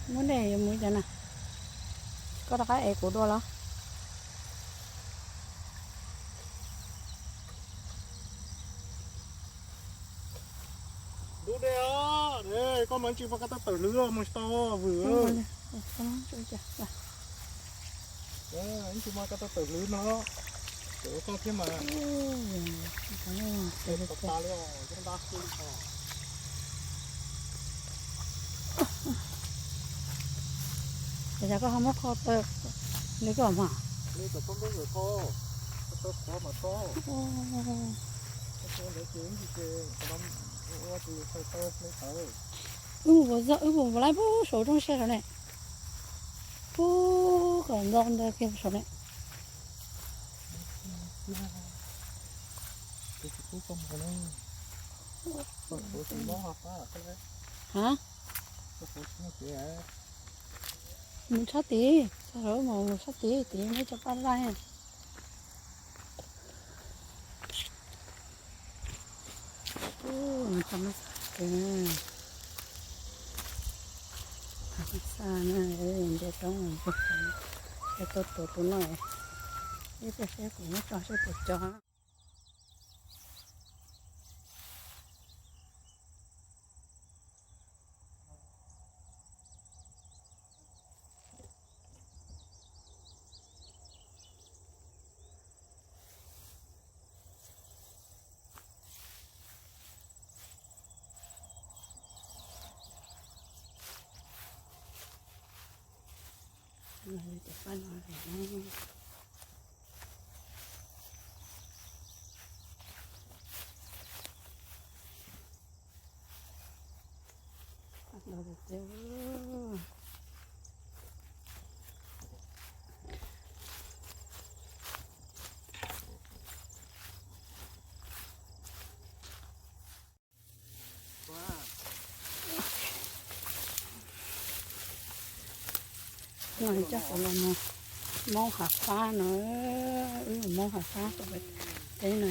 Muab dej yuav mus li cas na? Koj rov qab ev kuv dua los? Dub dej os, koj mas tsis muaj kab tab tawm hlwv los mus tsis tau vwm. Ib tsis muaj kab tab tawm hlwv no, cov koj thiab mas. Ces koj ho muab kho taw li koj mas. Wb mus, wb mus laib pub saum rooj siab saum ne. Pub kom nto ntawd kiag saum ne. Ha? Mus tshab tid, txog lawm mus mus tshab tid, tid muaj cov paj laj. Ub, no tso mab xaj, mab xaj na, nce roob, es tuaj tuav tus no, ib pliag seb kuv muab tso seb puas co. Cov paj no, no coj kuv los mus maub hav fab no, wb mus maub hav fab tom peb teb no,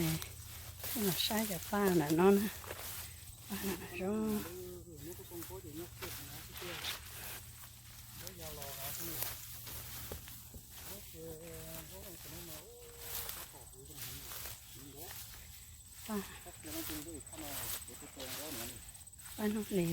wb los saib cov paj ntawm no na, paj ntawm no zoo. Paj, paj no lim.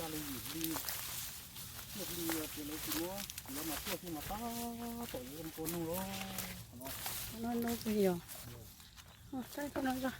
Li yim hli, ib hli ces lawv tsis muab, lawv mas tuaj xwb mas tab tom yuav ua noog lawm. Hnub twg yog, saib koj no tso.